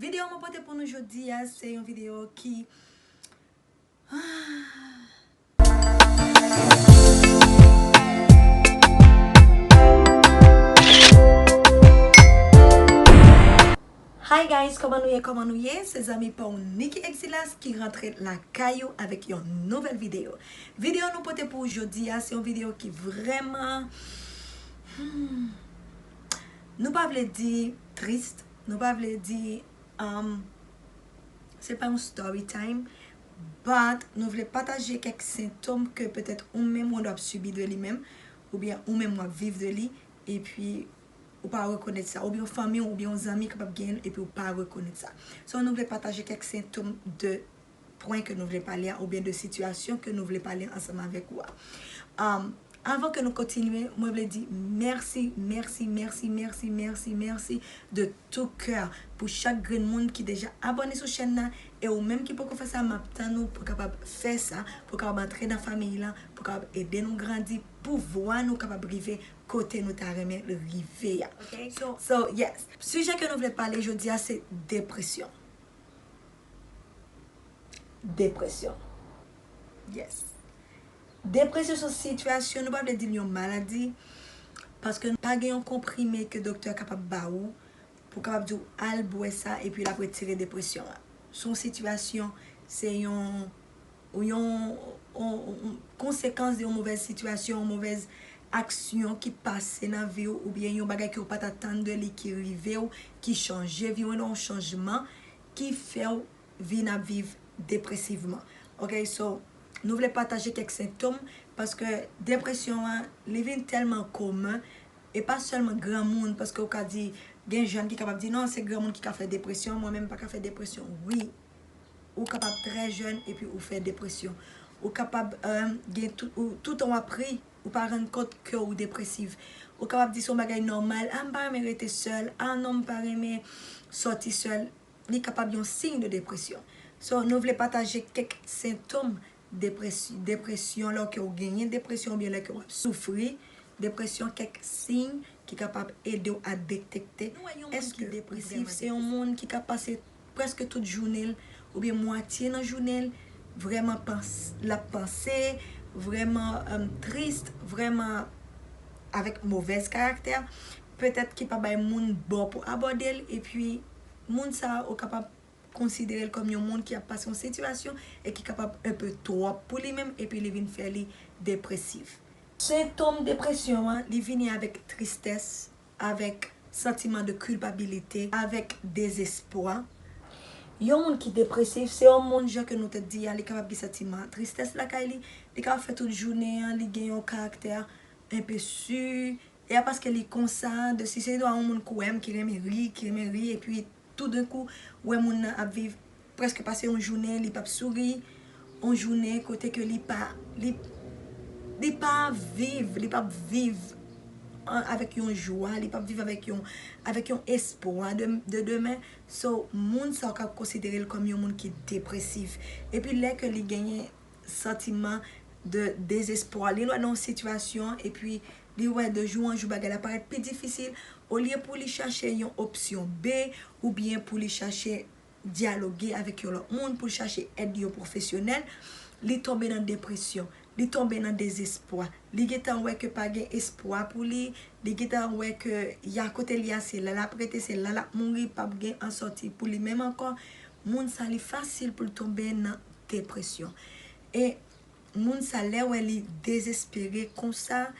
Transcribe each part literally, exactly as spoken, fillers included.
Videyo mwen pote pou nou jodi a, se yon videyo ki Hi guys, kòman nou ye, kòman nou ye? Se zanmi pa w Nicky Exilas ki rantre lakay ou avèk yon nouvèl videyo. Videyo nou pote pou ou jodi a, se yon videyo ki vrèman, hmm, nou pa vle di tris, nou pa vle di, um, se pa yon story time, but nou vle pataje kèk sentòm ke petèt ou menm ou ap sibi de li menm, oubyen ou menm w ap viv de li, epi ou pa rekonèt sa, oubyen yon fanmi w, oubyen yon zanmi kapab genyen l, epi ou pa rekonèt sa. So, nou vle pataje kèk sentòm de pwen ke nou vle pale a, oubyen de sitiyasyon ke nou vle pale ansanm avèk ou a. Um, avan ke nou kontinye, mwen vle di mèsi, mèsi, mèsi, mèsi, mèsi, mèsi de tout kè pou chak grenn moun ki deja abòne sou chèn nan, e ou menm ki poko fè sa, m ap tann ou pou kapab fè sa, pou kapab antre nan fanmi lan, pou kapab ede nou grandi, pou vwa nou kapab rive kote nou ta renmen l rive a. Ok? So, so, yes. Sijè ke nou vle pale jodi a se depresyon. Depresyon. Yes. Depresyon se yon sitiyasyon, nou pa vle di l yon maladi, paske pa gen yon konprime ke doktè kapab ba ou, pou kapab di w al bwè sa, epi l ap retire depresyon an. Se yon sitiyasyon, se yon, yon, yon, yon konsekans de yon movèz sitiyasyon, yon movèz aksyon ki pase nan vi w, oubyen yon bagay ke w pa t atann de li ki rive w, ki chanje vi w, yon chanjman ki fè w vin ap viv depresivman. Ok, so, nou vle pataje kèk sentòm, paske depresyon an, li vin tèlman komen, e pa sèlman granmoun, paske ou ka di, gen jèn ki kapab di, non, se granmoun ki ka fè depresyon, mwen menm pa ka fè depresyon. Wi, ou kapab trè jèn epi ou fè depresyon. Ou kapab, euh, gen tout, ou, toutan w ap ri, ou pa rann kont ke ou depresif. Ou kapab di se yon bagay nòmal, a, m pa renmen rete sèl, a, non, m pa renmen sòti sèl. Li kapab yon siy de depresyon. So, nou vle pataje kèk sentòm depresi-, depresyon, lè ke w genyen depresyon oubyen lè ke w ap soufri depresyon, kèk siy ki kapab ede w a detekte. Nou wè yon moun ki depresif, se yon moun ki ka pase prèske tout jounen l, oubyen mwatye nan jounen l, vrèman pans-, l ap panse, vrèman, um, tris, vrèman avèk movèz karaktè, petèt ki pa bay moun bò pou abòde l, epi moun sa a, ou kapab konsidere l kòm yon moun ki ap pase yon sitiyasyon e ki kapab enpe twòp pou li menm, epi li vin fè li depresif. Sentòm depresyon an, li vini avèk tristès, avèk santiman de kilpabilite, avèk dezespwa. Yon moun ki depresif, se yon moun, jan ke nou te di a, li kapab gen santiman tristès lakay li, li kapab fè tout jounen an, li gen yon karaktè enpe si, e a paske li konsa, de si se yon moun kwè m ki renmen ri, ki renmen ri, epi toudenkou, wè moun nan ap viv prèske pase yon jounen, li p ap souri, yon jounen kote ke li pa, li, li pa viv, li p ap viv an, avèk yon jwa, li p ap viv avèk yon, avèk yon espwa de, de demen. So, moun sa w ka konsidere l kòm yon moun ki depresif. Epi lè ke li genyen santiman de dezespwa, li wè nan yon sitiyasyon, epi li wè de jou an jou bagay la parèt pi difisil, olye pou li chache yon opsyon B, oubyen pou li chache dyaloge avèk yon lòt moun, pou l chache èd yon pwofesyonèl, li tonbe nan depresyon, li tonbe nan dezespwa, li gentan wè ke pa gen espwa pou li, li gentan wè ke ya kote li a, se la l ap rete, se la l ap mouri, p ap gen an sòti pou li menm ankò. Moun sa, li fasil pou l tonbe nan depresyon. E moun sa, lè wè li dezespere konsa,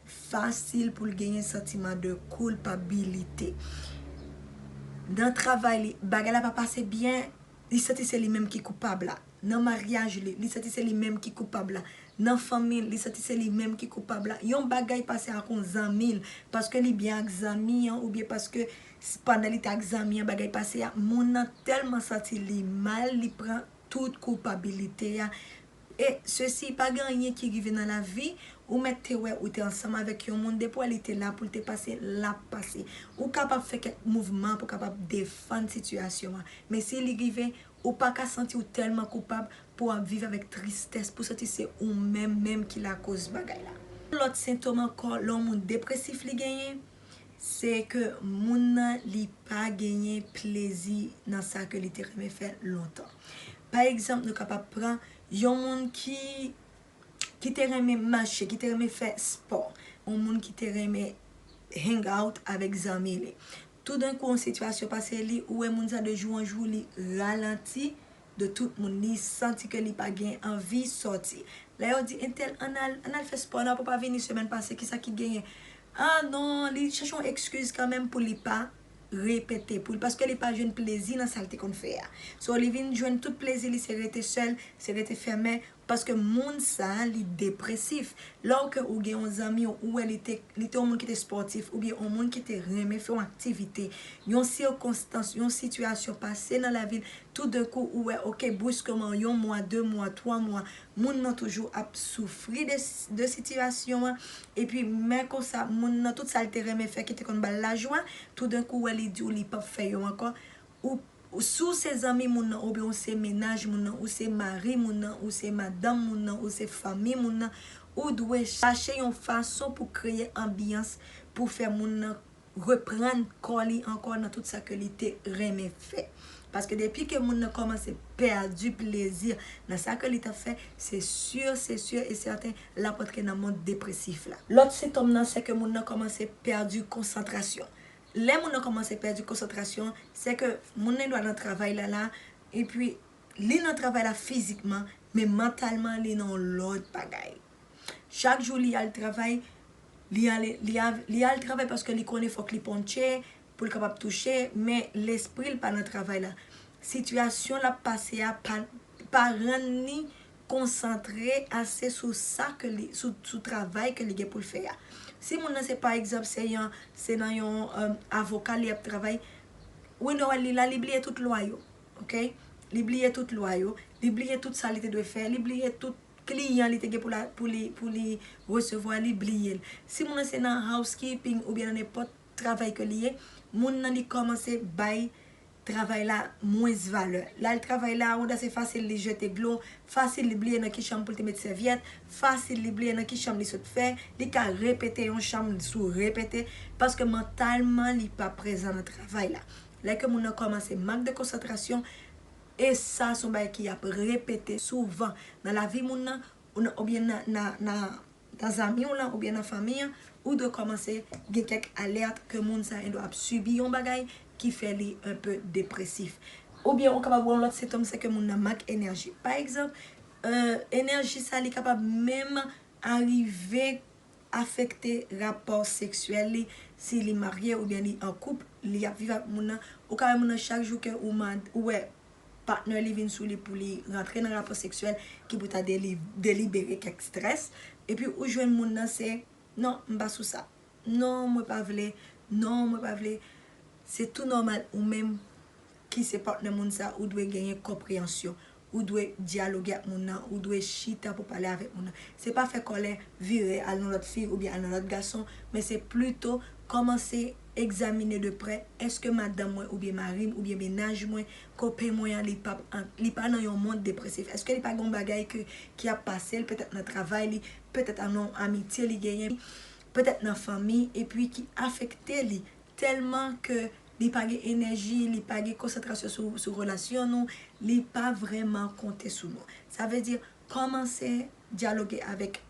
fasil pou l genyen santiman de kilpabilite. Nan travay li, bagay la pa pase byen, li santi se li menm ki koupab la. Nan maryaj li, li santi se li menm ki koupab la. Nan fanmi l, li santi se li menm ki koupab la. Yon bagay pase ak yon zanmi l, paske li byen ak zanmi an, oubyen paske s-, pandan li te ak zanmi an, bagay pase a, moun nan tèlman santi li mal, li pran tout koupabilite a. E sesi, pa gen anyen ki rive nan lavi, ou mèt te wè ou te ansanm avèk yon moun, depi w wè li te la pou l te pase, l ap pase. Ou kapab fè kèk mouvman pou kapab defann sitiyasyon an. Men si li rive, ou pa ka santi w tèlman koupab pou w ap viv avèk tristès, pou santi se ou menm menm ki lakoz bagay la. Lòt sentòm ankò, lè yon moun depresif li genyen, Se ke moun nan li pa genyen plezi nan sa ke li te renmen fè lontan. Pa egzanp, nou kapab pran yon moun ki, ki te renmen mache, ki te renmen fè spò, yon moun ki te renmen hang out avèk zanmi li. Toudenkou, yon sitiyasyon pase li, ou wè moun sa de jou an jou, li ralanti de tout moun. Li santi ke li pa gen anvi sòti. Lè yo di entèl ann al, ann al fè spò nan, papa vini semèn pase, kisa ki genyen? Ah non, li chache yon ekskiz kanmenm pou li pa repete, pou li, paske li pa jwenn plezi nan sa l te konn fè a. So, li vin jwenn tout plezi li, se rete sèl, se rete fèmen, paske moun sa, li depresif. Lè w ke ou gen yon zanmi, ou wè li te, li te yon moun ki te spòtif, oubyen yon moun ki te renmen fè yon aktivite, yon sikonstans, yon sitiyasyon pase nan lavi l, toudenkou, ou wè, oke, briskman, yon mwa, de mwa, twa mwa, moun nan toujou ap soufri de, de sitiyasyon an, epi men konsa, moun nan, tout sa l te renmen fè, ki te konn ba l lajwa, toudenkou, ou wè, li di w li p ap fè yo ankò, ou, ou, si w se zanmi moun nan, oubyen ou se mennaj moun nan, ou se mari moun nan, ou se madanm moun nan, ou se fanmi moun nan, ou dwe chache yon fason pou kreye anbyans pou fè moun nan reprann kò li ankò nan tout sa ke li te renmen fè. Paske depi ke moun nan kòmanse pèdi plezi nan sa ke li t ap fè, se si, se si e sèten, l ap antre nan mond depresif la. Lòt sentòm nan, se ke moun nan kòmanse pèdi konsantrasyon. Lè moun nan kòmanse pèdi konsantrasyon, se ke moun nan dwe nan travay la la, epi li nan travay la fizikman, men mantalman li nan yon lòt bagay. Chak jou li al travay, li al, li al, li al travay paske li konnen fòk li ponche pou l kapab touche, men lespri l pa nan travay la. Sitiyasyon l ap pase a pa, pa rann li konsantre ase sou sa ke li, sou, sou travay ke li gen pou l fè a. Si moun nan se pa egzanp, se yon, se nan yon, um, avoka li ap travay, ou dwe wè li la, li bliye tout lwa yo, oke? Li bliye tout lwa yo, li bliye tout sa li te dwe fè, li bliye tout kliyan li te gen pou la, pou li, pou li resevwa, li bliye l. Si moun nan se nan housekeeping oubyen nan nenpòt travay ke li ye, moun nan li kòmanse bay travay la mwens valè. L al travay la, ou wè se fasil li jete dlo, fasil li bliye nan ki chanm pou l te met sèvyèt, fasil li bliye nan ki chanm li sot fè, li ka repete yon chanm sou repete, paske mantalman li pa prezan nan travay la. Lè ke moun nan kòmanse mank de konsantrasyon, e sa se yon bagay ki ap repete souvan nan lavi moun nan, ou nan, oubyen nan, nan, nan, nan zanmi w lan, oubyen nan fanmi an, ou dwe kòmanse gen kèk alèt ke moun sa endwa ap sibi yon bagay ki fè li enpe depresif. Oubyen ou kapab wè yon lòt sentòm, se ke moun nan mank enèji. Pa egzanp, euh, enèji sa li kapab menm arive afekte rapò seksyèl li. Si li marye oubyen li an koup, li ap viv ak moun nan, ou ka wè moun nan chak jou ke ou mand-, ou wè patnè li vin sou li pou li rantre nan rapò seksyèl ki pou ta deli-, delibere kèk strès, epi ou jwenn moun nan se, "Non, m pa sou sa. Non, mwen pa vle. Non, mwen pa vle." Se tou nòmal ou menm ki se patnè moun sa, ou dwe genyen konpreyansyon. Ou dwe dyaloge ak moun nan, ou dwe chita pou pale avèk moun nan. Se pa fè kòlè, vire al nan lòt fi oubyen al nan lòt gason, men se plito kòmanse egzamine de prè, èske madanm mwen oubyen mari m oubyen mennaj mwen, kopen mwen an, li p ap an-, li pa nan yon mond depresif? Èske li pa gen yon bagay ke, ki ap pase l, petèt nan travay li, petèt nan yon amitye li genyen, petèt nan fanmi, epi ki afekte li tèlman ke li pa gen enèji, li pa gen konsantrasyon sou, sou relasyon nou, li pa vrèman konte sou nou. Sa vle di, kòmanse dyaloge avèk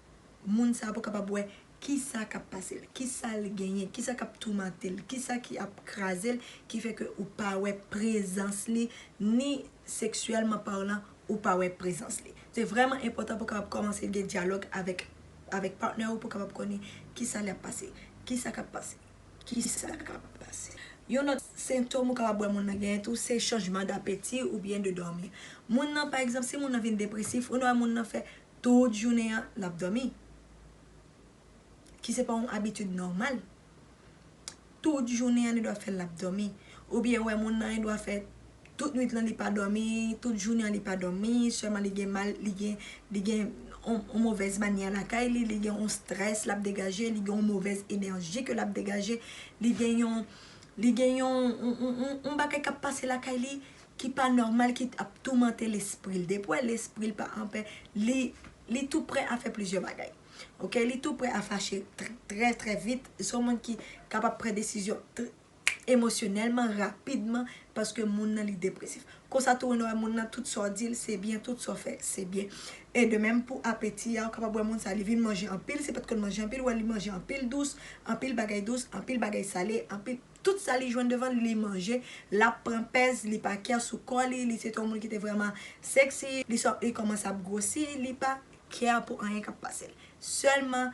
moun sa pou kapab wè kisa k ap pase l, kisa l genyen, kisa k ap toumante l, kisa ki ap kraze l, ki fè ke ou pa wè prezans li, ni seksyèlman palan, ou pa wè prezans li. Se vrèman enpòtan pou kapab kòmanse gen dyalòg avèk, avèk patnè ou pou kapab konnen kisa l ap pase, kisa k ap pase, kisa k ap pase. Yon lòt sentòm ou kapab wè moun nan genyen tou, se chanjman dapeti oubyen de dòmi. Moun nan, pa egzanp, si moun nan vin depresif, ou wè moun nan fè tout jounen an, l ap dòmi. Ki se pa yon abitid nòmal. Tout jounen an, li dwe fè l ap dòmi. Oubyen, ou wè moun nan, li dwe fè tout nwit lan, li pa dòmi, tout jounen an, li pa dòmi, sèlman li gen mal, li gen, li gen on, on movèz manyè lakay li, li gen on strès l ap degaje, li gen on movèz enèji ke l ap degaje, li gen yon, li gen yon, on, on, on, on bagay k ap pase lakay li ki pa nòmal, ki ap toumante lespri l. Depi w wè lespri l pa anpè, li, li tou prè a fè plizyè bagay. Ok, li tou prè a fache trè trè vit. Se yon moun ki kapab pran desizyon emosyonèlman, rapidman, paske moun nan li depresif. Konsa tou, ou wè moun nan, tout sa w di l se byen, tout sa w fè se byen. E de menm pou apeti a, ou kapab wè moun sa, li vin manje anpil, se pa t konn manje anpil, ou wè li manje anpil dous, anpil bagay dous, anpil bagay sale, anpil, tout sa li jwenn devan li, li manje, l ap pran pèz, li pa kè sou kò li, li se te yon moun ki te vrèman sexy, li sò, li kòmanse ap gwosi, li pa kè pou anyen k ap pase l. Sèlman,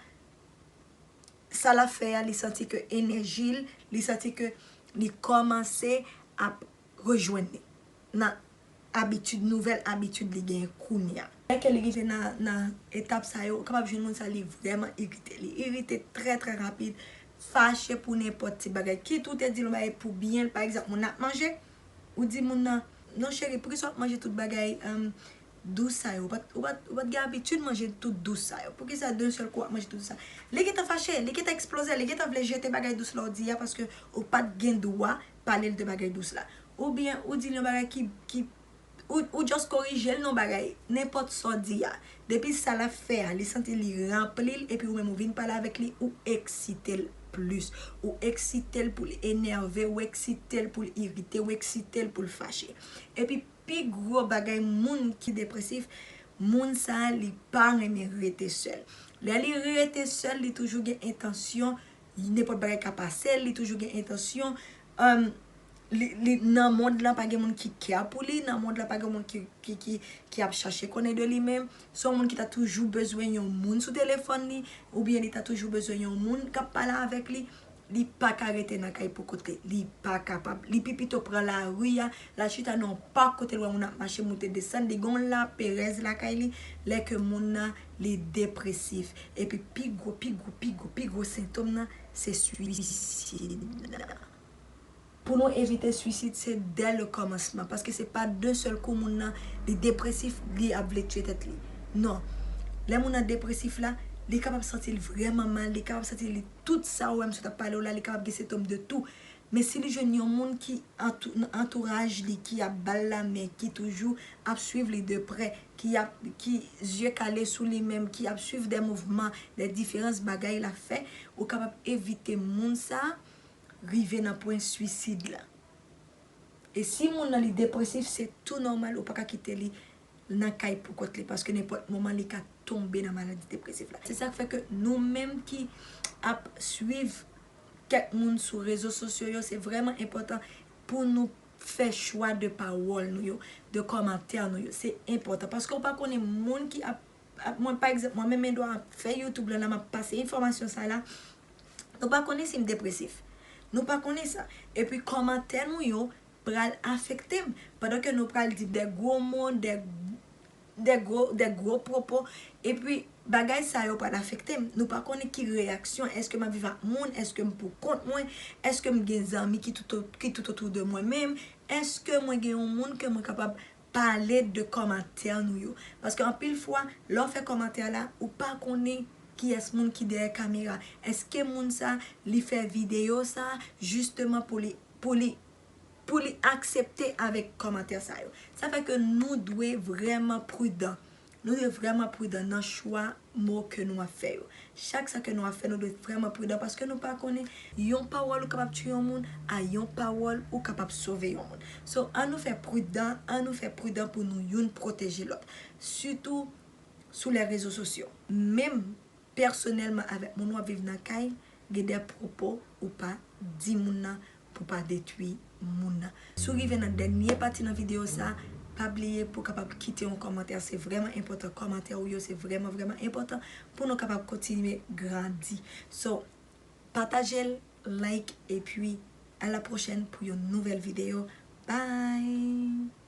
sa l ap fè a, li santi ke enèji l, li santi ke li kòmanse ap rejwenn li nan abitid, nouvèl abitid li genyen kounye a. Lè ke li rive nan, nan etap sa yo, ou kapab jwenn moun sa, li vrèman irite. Li irite trè trè rapid, fache pou nenpòt ti bagay. Kit ou te di l yon bagay pou byen l, pa egzanp, moun nan ap manje, ou di moun nan, "Non cheri, poukisa w ap manje tout bagay, um, dous sa yo? Ou pa t, ou pa t, ou pa t gen abitid manje tout dous sa yo. Poukisa de sèl kou w ap manje tout dous sa?" Li gentan fache, li gentan eksploze, li gentan vle jete bagay dous la w di a, paske ou pa t gen dwa pale l de bagay dous la. Oubyen ou di l yon bagay ki, ki ou, ou just korije l nan bagay, nenpòt sa w di a. Depi sa l ap fè a, li santi li ranpli l, epi ou menm ou vin pale avèk li, ou eksite l plis. Ou eksite l pou l enève, ou eksite l pou l irite, ou eksite l pou l fache. Epi pi gwo bagay, moun ki depresif, moun sa a, li pa renmen rete sèl. Lè li rete sèl, li toujou gen entansyon, nenpòt bagay ka pase l, li toujou gen entansyon, um, li, li, nan mond lan pa gen moun ki kè pou li, nan mond lan pa gen moun ki, ki, ki, ki ap chache konnen de li menm. Se yon moun ki ta toujou bezwen yon moun sou telefòn li, oubyen li ta toujou bezwen yon moun k ap pale avèk li. Li pa ka rete nan kay pou kont li. Li pa kapab. Li pi pito pran lari a, l al chita nan yon pak kote l wè moun ap mache, moute, desann. Li gen yon laperèz lakay li, lè ke moun nan, li depresif. Epi pi gwo, pi gwo, pi gwo, pi gwo sentòm nan, se swisid. Pou nou evite swisid, se dè le kòmansman. Paske se pa de sèl kou moun nan, li depresif, li ap vle tiye tèt li. Non. Lè moun nan depresif la, li kapab santi l vrèman mal, li kapab santi li tout sa ou menm sot ap pale w la, li kapab gen sentòm de tou. Men si li jwenn yon moun ki antou-, nan antouraj li, ki ap ba l lamen, ki toujou ap swiv li de prè, ki ap, ki zye kale sou li menm, ki ap swiv dè mouvman, dè diferans bagay l ap fè, ou kapab evite moun sa a rive nan pwen swisid la. E si moun nan li depresif, se tou nòmal, ou pa ka kite li nan kay pou kont li, paske nenpòt moman li ka tonbe nan maladi depresif la. Se sa k fè ke nou menm ki ap swiv kèk moun sou rezo sosyo yo, se vrèman enpòtan pou nou fè chwa de pawòl nou yo, de kòmantè nou yo. Se enpòtan, paske ou pa konnen moun ki ap, ap, mwen, pa egzanp, mwen menm, Edouard, ap fè YouTube la, la, m ap pase enfòmasyon sa la. Nou pa konnen si m depresif. Nou pa konnen sa. Epi kòmantè nou yo pral afekte m. Pandan ke nou pral di dè gwo mo, dè, dè gwo, dè gwo pwopo, epi bagay sa yo pral afekte m. Nou pa konnen ki reyaksyon, èske m ap viv ak moun, èske m pou kont mwen, èske m gen zanmi ki tout, ki tout otou de mwen menm, èske mwen gen yon moun ke mwen kapab pale de kòmantè nou yo. Paske anpil fwa, lè w fè kòmantè la, ou pa konnen kiyès moun ki dèyè kamera. Èske moun sa, li fè videyo sa, jisteman pou li, pou li, pou li aksepte avèk kòmantè sa yo. Sa fè ke nou dwe vrèman pridan. Nou dwe vrèman pridan nan chwa mo ke nou ap fè yo. Chak sa ke nou ap fè, nou dwe vrèman pridan, paske nou pa konnen, yon pawòl ou kapab tiye yon moun, a yon pawòl ou kapab sove yon moun. So, ann nou fè pridan, ann nou fè pridan pou nou youn pwoteje lòt. Sitou sou lè rezo sosyo. Menm pèsonèlman avèk moun w ap viv nan kay, gen dè pwopo ou pa di moun nan pou pa detwi moun nan. Si w rive nan dènye pati nan videyo sa, pa bliye pou w kapab kite yon kòmantè. Se vrèman enpòtan. Kòmantè ou yo, se vrèman, vrèman enpòtan pou nou kapab kontinye grandi. So, pataje l, like, epi a la pwochèn pou yon nouvèl videyo. Bye!